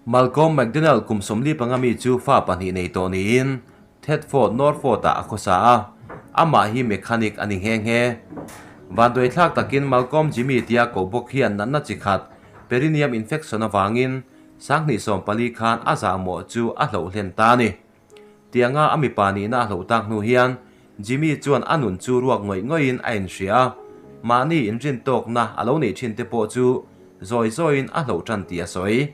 Malcolm McDonald kum 45 mi chu fa pahnih nei tawh niin Thetford, Norfolk-ah a khawsa a, amah hi mechanic a ni nghe nghe. Vanduaithlak takin Malcolm Jimmy tia koh bawk hian natna chi khat perineum infection avangin 2014 khan a zahmawh chu a hloh hlen ta a ni. Tianga a mipa nihna a hloh tak hnu hian Jimmy chuan a nun chu ruak ngawih ngawihin a inhria a, mahni inrin tawkna a lo neih thin te pawh chu zawi zawiin a hloh tan tih a sawi.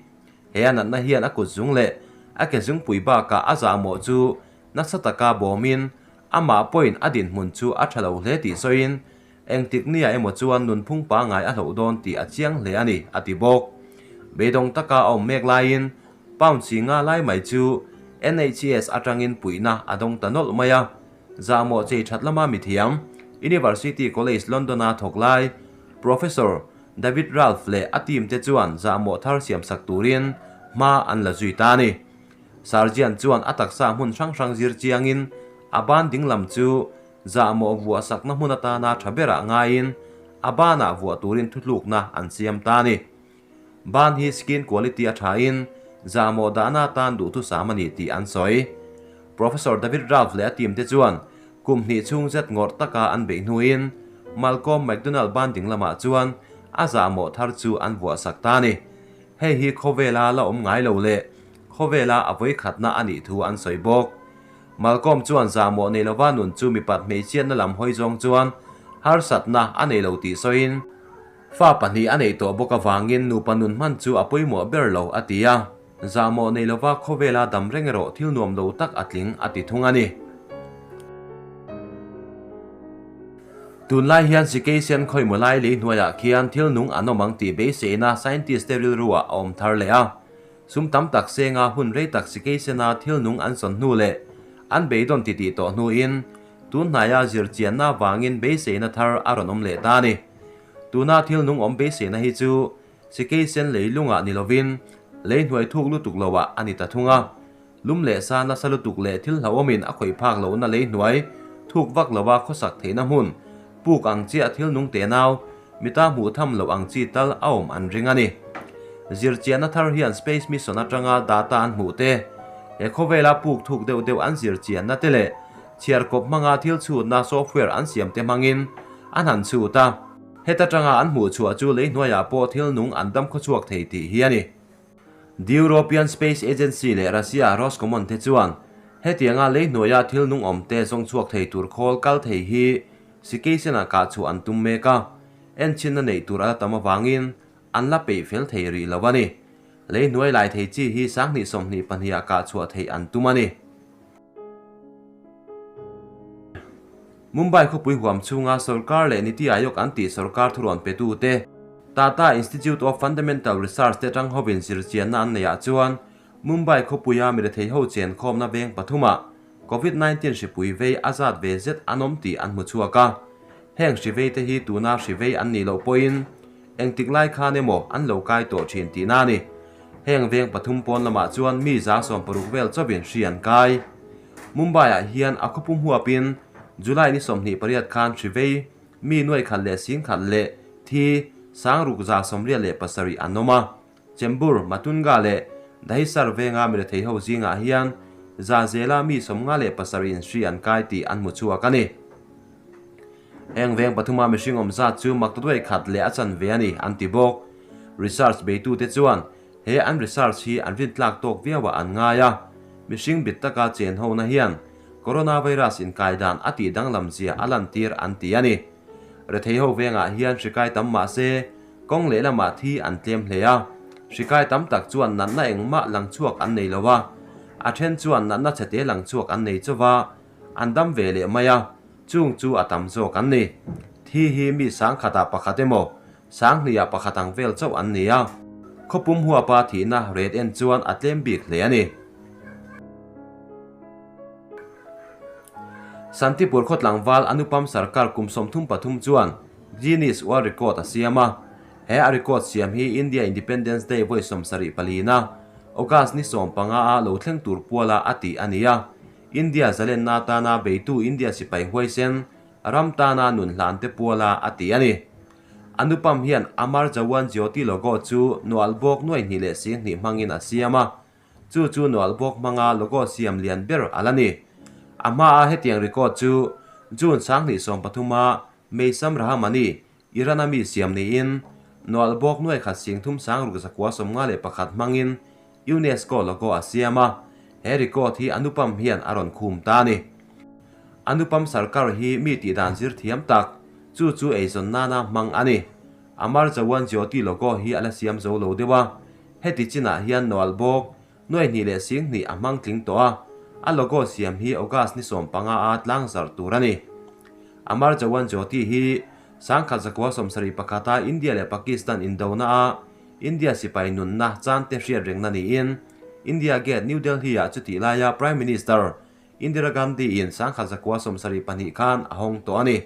He a natna hian a kut zung leh a ke zungpui bakah a zahmawh chu nasa taka bawmin amah pawhin a dinhmun chu a tha lo hle tih sawiin engtik nia emaw chuan nunphung pangngai a hloh dawn tih a chiang hle a ni, a ti bawk. Beidawng taka a awm mek laiin pound chi nga lai mai chu NHS atangin puihna a dawng ta nawlh mai a. Zahmawh chei that lama mithiam, University College London-a thawk lai Professor David Ralph leh a team te chuan zahmawh thar siamsak turin hma an la zui ta a ni. Sargian chuan a taksa hmun hrang hrang zir chiangin a ban dinglam chu zahmawh vuah sakna hmun atana tha berah ngaiin a banah vuah turin thutlukna an siam ta a ni. Ban hi skin quality a thain zahmawh dahna atan duhthusam a ni tih an sawi. Professor David Ralph leh a team te chuan kum hnih chhung zet ngawrh taka an beih hnuin Malcolm McDonald ban ding lamah chuan a zahmawh thar chu an vuah sak ta a ni. Hei hi khawvela la awm ngai lo leh khawvela a vawikhatna a nih thu an sawi bawk. Malcolm chuan zahmawh nei lova nun chu mipat hmeichhiatna lam hawi zawng chuan harsatna a nei lo tih sawiin, fa pahnih a neih tawh bawk avangin nupa nun hman chu a pawimawh ber lo a ti a, zahmawh nei lova khawvela dam reng erawh thil nuam lo tak a tling a ti thung a ni. Tunlai hian Cetacean khawimaw lai lei hnuaiah khian thil nung an awm ang tih beiseina scientist te rilruah a awm thar leh a. Sum tam tak senga hun rei tak Cetacean-a thil nung an sawn hnu leh an beidawn titih tawh hnuin tun hnaia zirchianna vangin beiseina thar a rawn awm leh ta a ni. Tuna thil nung awm beiseina hi chu Cetacean lei lungah ni lovin lei hnuai thuk lutuk loah a ni ta thung a. Lum leh sa nasa lutuk leh thil hlauhawmin a khawih phak lohna lei hnuai thuk vak lova khawsak theihna hmun, puk ang chiah thil nung te nau, mita hmuh tham loh ang chi tal a awm an ring a ni. Zirchianna thar hian space mission atanga data an hmuh te, he khawvela puk thuk deuh deuh an zirchianna te leh chhiarkawp hmanga thil chhutna software an siam te hmangin an han chhut a. Heta tanga an hmuh chhuah chu lei hnuaiah pawh thil nung an dam khawchhuak thei tih hi a ni. The European Space Agency leh Russia Roscomon te chuan hetianga lei hnuaia thil nung awm te zawng chhuak thei tur khawl kal thei hi Cetacean-ah kah chhuah an tum mek a, enchinna neih tur a la tam avangin an la peih fel thei rih lo a ni. Lei hnuai lai thei chi hi 2022-ah kah chhuah theih an tum a ni. Mumbai khawpui huam chhunga sorkar leh Niti Aayog an tih sorkar thurawn petute, Tata Institute of Fundamental Research te atang hovin zirchianna an neihah chuan Mumbai khawpuia mirethei ho chenkhawmna veng pathumah Covid 19 hripui vei a zat ve zet an awm tih an hmu chhuak a. Heng hri vei te hi tuna hri vei an nih loh pawhin engtik lai khan emaw an lo kai tawh thin tihna a ni. Heng veng pathum pawn lamah chuan mi 60 vel chawin hri an kai. Mumbai-ah hian a khawpum huapin July ni 28 khan hri vei mi nuai khat leh sing khat leh thi 6187 an awm a. Chembur, Matunga leh Dahisar venga mirethei ho zingah hian za zela mi 57 in hri an kai tih an hmu chhuak a ni. Heng veng pathuma mihring awm zat chu maktaduai khat leh a chanve a ni an ti bawk. Research beitute chuan he an research hi an rintlak tawk viauah an ngai a, mihring bit taka chen hona hian coronavirus inkai dan a tih danglam zia a lantir an ti a ni. Rethei ho vengah hian hri kai tam mah se kawng lehlamah thi an tlem hle a, hri kai tam tak chuan natna engmah lang chhuak an nei lo a, a then chuan natna chhete lang chhuak an nei chauva an dam ve leh mai a, chung chu a tam zawk an ni. Thi hi mi sangkhatah pakhat emaw, sanghniah pakhat ang vel chauh an ni a, khawpum huapa thihna ret en chuan a tlem bik hle a ni. Santipur khaw tlangval Anupam Sarkar kum 33 chuan Guinness World Record a siam a, he a record siam hi India Independence Day vawi 74 na August ni 15 a lo thleng tur puala a tih a ni a. India zalenna atana beitu India sipai huaisen ram tana nun hlan te puala a ti a ni. Anupam hian Amar Jawan Jyoti logo chu nual bawk nuai hnih leh sing hnih hmangin a siam a, chu chu nual bawk hmanga logo siam lian ber a la ni. A hmaa hetiang record chu June 2013 a Meisam Rahamani, Iran-a mi siam niin nual bawk nuai khat sing thum sang ruk 951 hmangin UNESCO logo a siam a, he record hi Anupam hian a rawn khum ta a ni. Anupam Sarkar hi mi tih dan zir thiam tak, chu chu eizawn nana hmang a ni. Amar Jawan Jyoti logo hi a la siam zo lo deuh a, heti chinah hian nual bawk nuai hnih leh sing hnih a hmang tling tawh a, a logo siam hi August ni 15 a tlang zarh tur a ni. Amar Jawan Jyoti hi 1971 a India leh Pakistan indona a India sipai nunna chante hriat rengna niin India Gate New Delhi ah chutih laia Prime Minister Indira Gandhi in 1972 khan a hawng tawh a ni.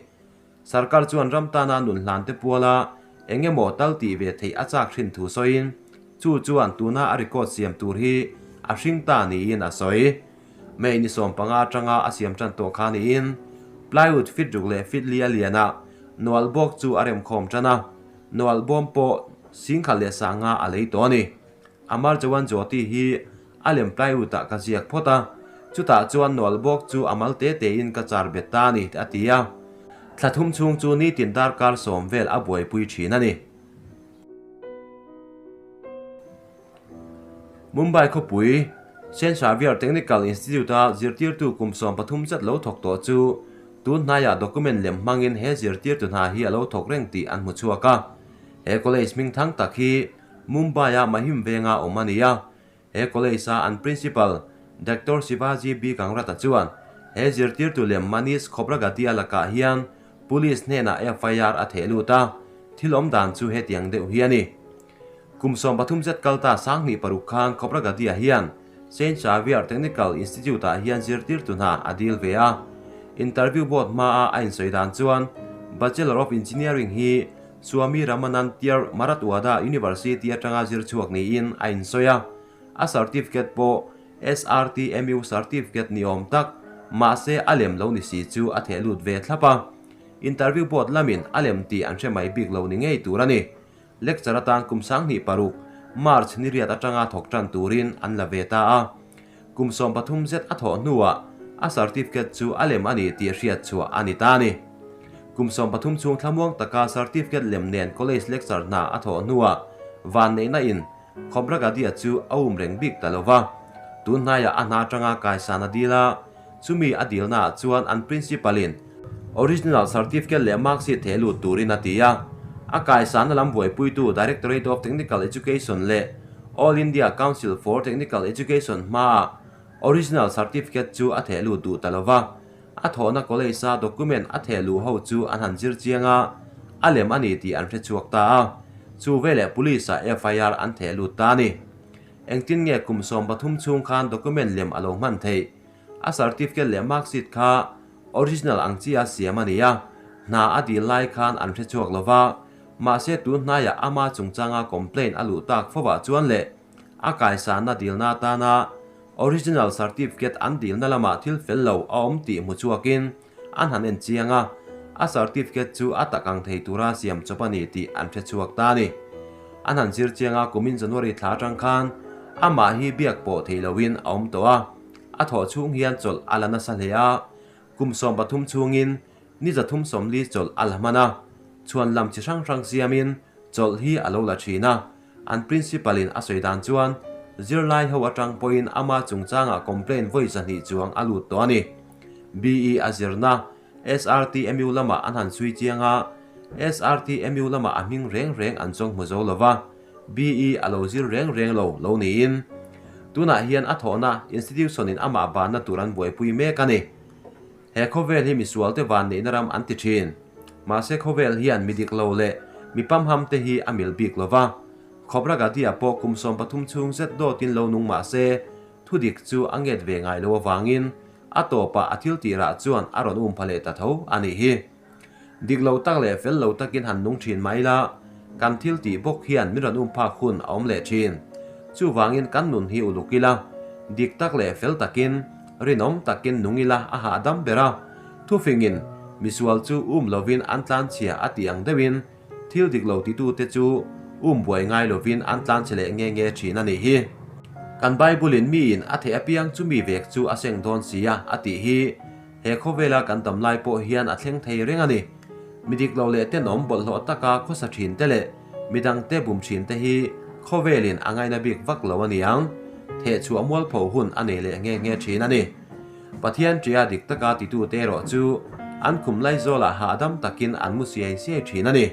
Sarkar chuan ram tana nun hlan te puala eng emaw tal tih ve theih a chak hrin thu sawiin chu chuan tuna a record siam tur hi a hring ta niin a sawi. May ni 15 atanga a siam tan tawh kha niin plywood fit ruk leh fit li a lian a, nual bawk chu a remkhawm tan a, nual bawm pawh 10,000 leh 5,000 a lei tawh a ni. Amar Jawan Jyoti hi a lem plywood ah ka ziak phawt a, chutah chuan nual bawk chu a mal te tein ka char bet ta a ni, a ti a. Thla thum chhung chu nitin darkar 10 vel a buaipui thin a ni. Mumbai khawpui, Saint Xavier Technical Institute-a zirtirtu kum 13 zat lo thawk tawh chu tun hnaiah document lem hmangin he zirtirtu hna hi a lo thawk reng tih an hmu chhuak a. He college hming thang tak hi Mumbai-a Mahim venga awm a ni a. He college-a an principal Doctor Shivaji B Gangrata chuan he zirtirtu lem Manish Khobragadia lakah hian police hnenah FIR a theh lut a, thil awm dan chu hetiang deuh hi a ni. Kum 13 zet kalta 2006 khan Khobragadia hian Saint Xavier Technical Institute-ah hian zirtirtu hna a dil ve a. Interview board hmaa a insawi dan chuan Bachelor of Engineering hi Swami Ramanand Tirth Marathwada University atanga zir chhuak niin a insawi a. A certificate pawh SRTMU certificate ni awm tak, mahse a lem lo ni si chu a theh lut ve thlap a. Interview board lamin a lem tih an hre mai bik lo ni ngei tur a ni. Lecture atan kum 2006, March ni riat atanga thawk tan turin an la ve ta a. Kum 13 zet a thawh hnuah a certificate chu a lem a ni tih hriat chhuah a ni ta a ni. Kum 13 chhung thlamuang taka certificate lem nen college lecture hna a thawh hnuah vanneihna in Khobragadia chu a um reng bik ta lova. Tun hnaiah a hna atanga kaisan a dil a, chumi a dilnaah chuan an principal in original certificate leh marksheet theh lut turin a ti a. A kaisanna lam buaipuitu Directorate of Technical Education leh All India Council for Technical Education hmaah original certificate chu a theh lut duh ta lova. A thawhna college-a document a theh luh ho chu an han zir chiang a, a lem a ni tih an hre chhuak ta a. Chu veleh police-ah FIR an theh lut ta a ni. Engtin nge kum 13 chhung khan document lem a lo hman theih? A certificate leh marksheet kha original ang chi a siam a ni a, hna a dil lai khan an hre chhuak lova, mahse tun hnaiah ama chungchanga complaint a luh tak fovah chuan leh a kaisanna dilna atana original certificate an dilna lamah thil fel lo a awm tih hmu chhuakin an han en chiang a, a certificate chu a tak ang thei tura siam chawp a ni tih an hre chhuak ta a ni. An han zir chiang a, kumin January thla atang khan amah hi biak pawh thei loin a awm tawh a, a thawh chhung hian chawlh a la nasa hle a, kum 13 chhungin ni 340 chawlh a la hman a, chhuan lam chi hrang hrang siamin chawlh hi a lo la thin a, an principal in a sawi dan chuan zirlai ho atang pawhin ama chungchangah complaint vawi 200 chuang a lut tawh a ni. BE a zirna SRTMU lamah an han chhui chiang a, SRTMU lamah a hming reng reng an chawng hmu zo lova, BE a lo zir reng reng lo lo niin. Tunah hian a thawhna institution in amah banna tur an buaipui mek a ni. He khawvel hi misual te van neihna ram an ti thin. Mahse khawvel hian mi dik lo leh mi pamham te hi a mil bik lova. Khobragadia pawh kum 13 chhung zet dawtin lo nung mahse thu dik chu a nget ve ngai lo awangin a tawpah a thil tirah chuan a rawn um pha leh ta tho a nih hi. Dik lo tak leh fel lo takin han nung thin mai la, kan thil tih bawk hian min rawn um phak hun a awm leh thin. Chuvangin kan nun hi uluk ila, dik tak leh fel takin, rinawm takin nung ila a hahdam ber a. Thufingin misual chu um lovin an tlanchhia a tih ang deuhin. Thil dik lo titute chu um buai ngai lovin an tlan che leh nge nge thin a nih hi. Kan Bible-in miin a theih apiang chu mi vek chu a seng dawn si a, a tih hi. He khawvela kan dam lai pawh hian a thleng thei reng a ni. Mi dik lo leh tenawm bawlhhlawh taka khawsa thin te leh mi dangte bum thin te hi khawvelin a ngaina bik vak lo a ni ang. Thehchhuah mualpho hun a nei leh nge nge thin a ni. Pathian ṭia dik taka titute erawh chu an khum lai zawlah hahdam takin an mu siai siai thin a ni.